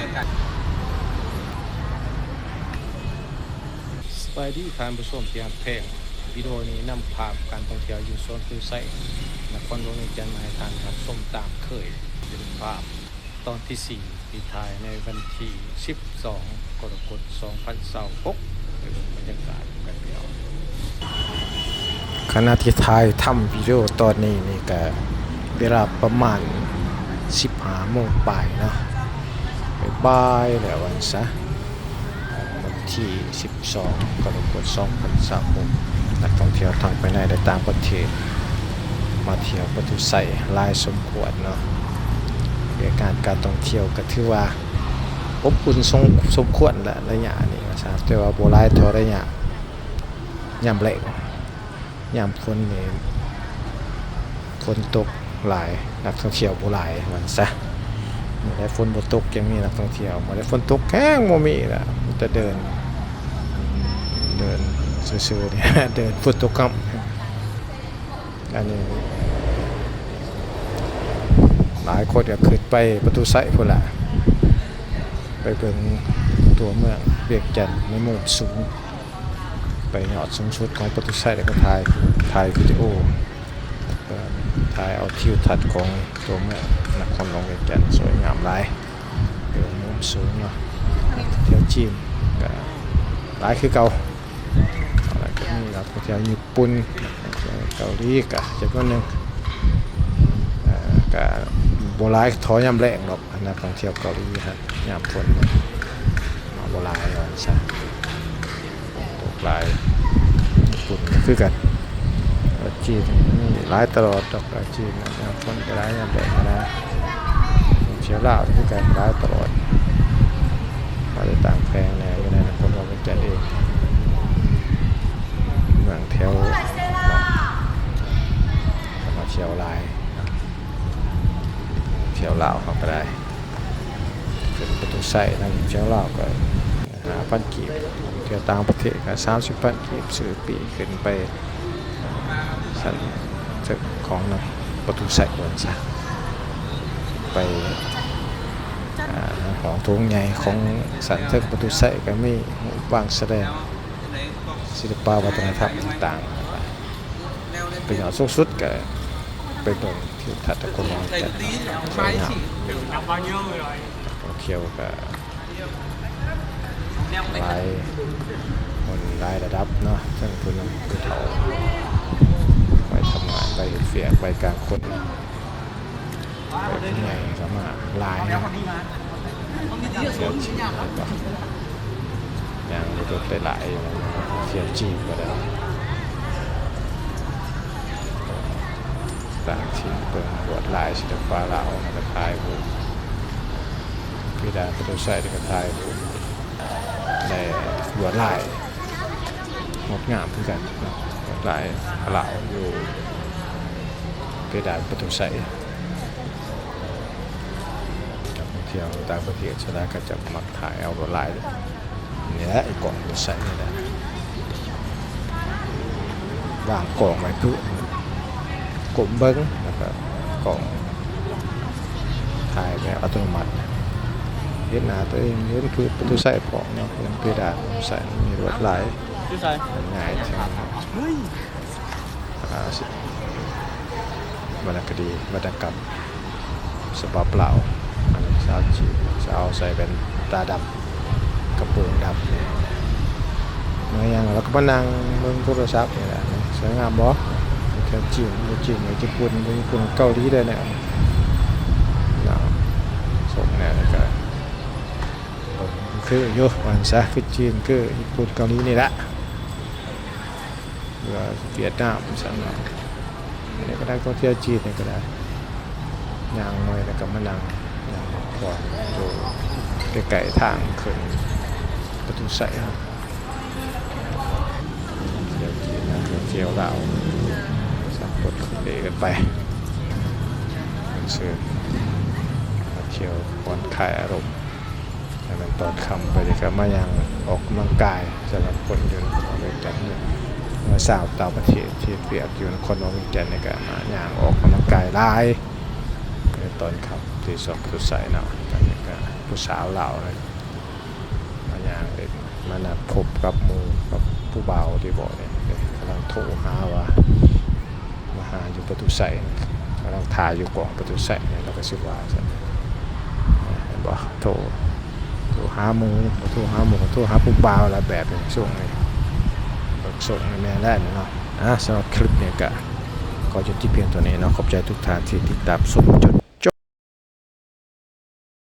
ສະບາຍດີທ່ານຜູ້ຊົມທີ່ຮັກແພງ, ວິດີໂອນີ້ນຳພາບການທ່ອງທ່ຽວຢູ່ສວນປະຕູໄຊ ນະຄອນຫຼວງວຽງຈັນ ມາໃຫ້ທ່ານຮັບຊົມຕາມເຄີຍ. ເປັນພາບຕອນທີສີ່ ທີ່ຖ່າຍໃນວັນທີສິບສອງ ກໍລະກົດ ສອງພັນຊາວຫົກ ໄປເບິ່ງບັນຍາກາດກັນພີ່ນ້ອງ. ຂະນະທີ່ຖ່າຍທຳວິດີໂອຕອນນີ້ນີ້ກະເວລາປະມານສິບຫ້າໂມງປາຍເນາະ, ບ່າຍໆແລ້ວວ່າຊັ້ນຊະ. ວັນທີສິບສອງ ກໍລະກົດ ສອງພັນຊາວຫົກ ນັກທ່ອງທ່ຽວທັງພາຍໃນ ແລະ ຕ່າງປະເທດ ມາທ່ຽວປະຕູໄຊຫຼາຍສົມຄວນເນາະ. ວຽກງານການທ່ອງທ່ຽວກໍຖືວ່າອົບອຸ່ນສົມ ສົມຄວນລະ ໄລຍະນີ້ວ່າຊັ້ນ, ແຕ່ວ່າບໍ່ຫຼາຍເທົ່າໄລຍະຍາມແລ້ງ. ຍາມຝົນນີ້ຝົນຕົກຫຼາຍ ນັກທ່ອງທ່ຽວບໍ່ຫຼາຍວ່າຊັ້ນຊະ. ມື້ໃດຝົນບໍ່ຕົກ ຍັງມີນັກທ່ອງທ່ຽວ, ມື້ໃດຝົນຕົກແຮງບໍ່ມີລະ, ມີແຕ່ເດີນ ເດີນຊື່ໆນີ້ ເດີນຝົນຕົກຄ່ຳ. ອັນນີ້ຫຼາຍຄົນກໍຂຶ້ນໄປປະຕູໄຊພຸ້ນລະ, ໄປເບິ່ງຕົວເມືອງວຽງຈັນໃນມຸມສູງ. ໄປຍອດສູງສຸດຂອງປະຕູໄຊ ແລ້ວກໍຖ່າຍ ຖ່າຍວິດີໂອ ເອີ ຖ່າຍເອົາທິວທັດຂອງຕົວເມືອງນະຄອນຫຼວງວຽງຈັນ ສວຍງາມຫຼາຍ. ເປັນມຸມສູງເນາະ, ນັກທ່ອງທ່ຽວຈີນກໍຫຼາຍຄືເກົ່າ, ແລ້ວກໍມີນັກທ່ອງທ່ຽວຍີ່ປຸ່ນ, ນັກທ່ອງທ່ຽວເກົາຫຼີກໍຈຳນວນໜຶ່ງ. ເອີ ກໍບໍ່ຫຼາຍເທົ່າຍາມແລ້ງດອກ ນັກທ່ອງທ່ຽວເກົາຫຼີຫັ້ນ. ຍາມຝົນມາບໍ່ຫຼາຍວ່າຊັ້ນຊະ, ຕົກຫຼາຍ. ຍີ່ປຸ່ນກໍຄືກັນ, ຈີນມີຫຼາຍຕະຫຼອດດອກ, ຈີນຍາມຝົນກໍຫຼາຍ ຍາມແລ້ງກໍຫຼາຍ. ທ່ອງທ່ຽວລາວຄືກັນ ຫຼາຍຕະຫຼອດ, ມາແຕ່ຕ່າງແຂວງແດ່ ຢູ່ໃນນະຄອນຫຼວງວຽງຈັນເອງ, ເມືອງແຖວ ກໍມາທ່ຽວຫຼາຍ. ທ່ຽວລາວເຮົາກໍໄດ້ ຂຶ້ນປະຕູໄຊນຳທ່ຽວລາວກໍຫ້າພັນກີບ, ທ່ຽວຕ່າງປະເທດກໍສາມສິບພັນກີບ, ຊື້ປີ້ຂຶ້ນໄປຊັ້ນເທິງຂອງນຳປະຕູໄຊວ່າຊັ້ນຊະ, ໄປ ອ່າ ຫ້ອງໂຖງໃຫຍ່ຂອງຊັ້ນເທິງປະຕູໄຊກໍມີຮູບວາງສະແດງ ສິລະປະວັດທະນະທຳຕ່າງໆ. ໄປຍອດສູງສຸດກໍໄປເບິ່ງທິວທັດນະຄອນຫຼວງວຽງຈັນ ສວຍງາມ. ນັກທ່ອງທ່ຽວກໍຫຼາຍຄົນຫຼາຍລະດັບເນາະ, ເຖິງຜູ້ໜຸ່ມຜູ້ເຖົ້າ, ໄວ້ທຳງານ, ໄວ້ເຮັດວຽກ, ໄວ້ກາງຄົນ. ໄປຜູ້ໃຫຍ່ກໍມາຫຼາຍເນາະ, ທ່ຽວຈີນກໍຍັງມີລົດຫຼາຍໆຢູ່, ທ່ຽວຈີນກໍໄດ້ ຕ່າງທີ່ເບິ່ງລວດລາຍສິລະປະລາວ ແລ້ວກໍຖ່າຍຮູບ, ເພດານປະຕູໄຊ ແລ້ວກໍຖ່າຍຮູບ ແລະ ລວດລາຍງົດງາມຄືກັນເນາະ, ລວດລາຍລາວຢູ່ເພດານປະຕູໄຊ. ນັກທ່ອງທ່ຽວຕ່າງປະເທດສ່ວນຫຼາຍກໍຈະມັກຖ່າຍເອົາລວດລາຍນີ້ແຫຼະ, ໄອ້ກ້ອງລວດໄຊນີ້ແຫຼະ ວາງກ້ອງໄວ້ປຶ້ມ ກົ້ມເບິ່ງ ແລ້ວກໍກ້ອງຖ່າຍແບບອັດຕະໂນມັດ, ເຫັນໜ້າຕົວເອງ ເຫັນປະຕູໄຊພ້ອມເນາະ, ເຫັນເພດານປະຕູໄຊ ມັນມີລວດລາຍ ຢູ່ໃສ? ມັນງ່າຍແທ້. ເຮີ້ຍ ອ່າ ວຳນະຄະດີ ວັດທະນະທຳສະບັບລາວ, ອັນນີ້ສາວຈີນ ສາວໃສ່ແວ່ນຕາດຳ ກະໂປງດຳນີ້ ມາຫຍັງ ແລ້ວກໍມານັ່ງເບິ່ງໂທລະສັບນີ້ແຫຼະ. ສວຍງາມບໍ່? ແຖວຈີນ ບໍ່ຈີນກໍຍີ່ປຸ່ນ ບໍ່ຍີ່ປຸ່ນ ເກົາຫຼີເດ້ ແນວນີ້ເນາະ. ຊົມແນວນີ້ກໍ ເອີ ຄືຢູ່ ວ່າຊັ້ນຊະ ຄືຈີນ ຄືຍີ່ປຸ່ນ ເກົາຫຼີນີ້ແຫຼະ ຫຼືວ່າຫວຽດນາມຊັ້ນເນາະ. ອັນນີ້ກໍນັກທ່ອງທ່ຽວຈີນນີ້ກໍໄດ້ ຍ່າງມາແລ້ວກໍມານັ່ງ ຍ່າງພັກຜ່ອນຢູ່ໃກ້ໆທາງຂຶ້ນປະຕູໄຊເນາະ. ທ່ຽວຈີນນະ ທ່ຽວລາວ ສາມຄົນເລກັນໄປ ເພິ່ນຊື່ມາທ່ຽວຜ່ອນຄາຍອາລົມ. ໃຫ້ມັນຕອນຄ່ຳໄປ ແລ້ວກໍມາຍ່າງອອກກຳລັງກາຍ ສຳລັບຄົນຢູ່ນະຄອນຫຼວງວຽງຈັນ, ເມື່ອຊາວຕ່າງປະເທດທີ່ເຮັດວຽກຢູ່ນະຄອນຫຼວງວຽງຈັນນີ້ກໍມາຍ່າງອອກກຳລັງກາຍຫຼາຍໃນຕອນຄ່ຳທີ່ສວນປະຕູໄຊເນາະ. ຕອນນີ້ກໍ ຜູ້ສາວລາວເລີຍ ມາຍ່າງເລີຍ ມານັດພົບກັບໝູ່ ກັບຜູ້ບ່າວທີ່ບອກເລີຍ ກຳລັງໂທຫາວ່າ ມາຫາຢູ່ປະຕູໄຊ ກຳລັງຖ້າຢູ່ກອງປະຕູໄຊ ແລ້ວກໍຊິວ່າຊັ້ນ ເຫັນບໍ່ ໂທ ໂທຫາໝູ່ ໂທຫາໝູ່ ໂທຫາຜູ້ບ່າວລະ ແບບນີ້ຊ່ວງນີ້ ຊ່ວງນີ້ແມ່ນແລ້ວເນາະ. ອ່າ ສຳລັບຄລິບນີ້ກໍຂໍຢຸດທີ່ພຽງເທົ່ານີ້ເນາະ ຂອບໃຈທຸກທ່ານທີ່ຕິດຕາມຊົມຈົນ